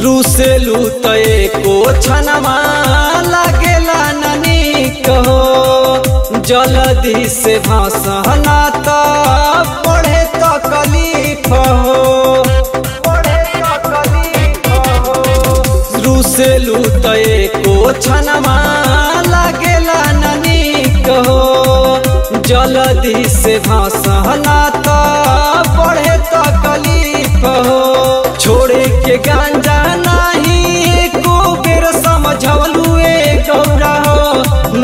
रुसेलू त एको छनमा लागेला ना नीक हो। जल्दी से भाषणा त पढ़े तकलीफ हो, पढ़े तकलीफ हो। रुसेलू त एको छनमा लागेला ना नीक हो। जल्दी से भाषणा त पढ़े तकलीफ हो। छोड़े के गांजा नाही एको बेर समझवलू ए गौरा हो,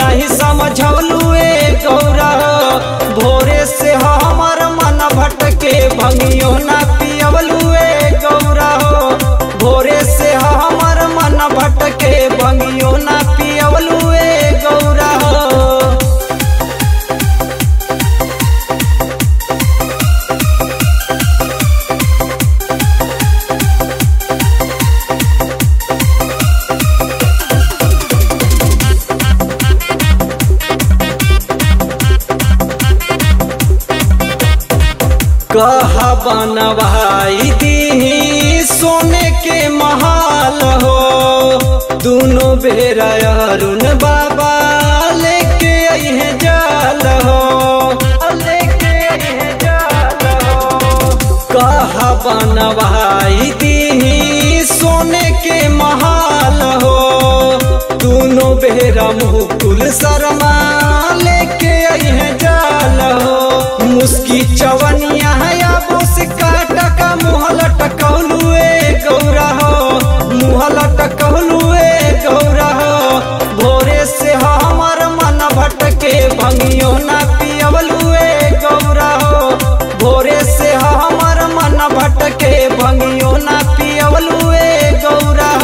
नहीं समझवलू ए गौरा हो। भोरे से हमर मन भटके भंगियो ना पियवलू ए गौरा हो। भोरे से हमर मन भटके भंगियो ना पियवलू ए गौरा हो। कहा बनवाई दीही सोने के महल हो। दोनों बेरा अरुण बाबा लेके अइहे जाल हो, लेके अइहे जाल हो। कहा बनवाई दीही सोने के महल हो। दोनों बेरा मुकुल शर्मा लेके अइहे जाल हो। मुस्की चवनिया से काटा का मुँह लटकौलू ए गौरा हो, मुँह लटकौलू ए गौरा हो। भोरे से हमर मन भटके भंगियो ना पियवलू ए गौरा हो। भोरे से हमर मन भटके भंगियो ना पियवलू ए गौरा हो।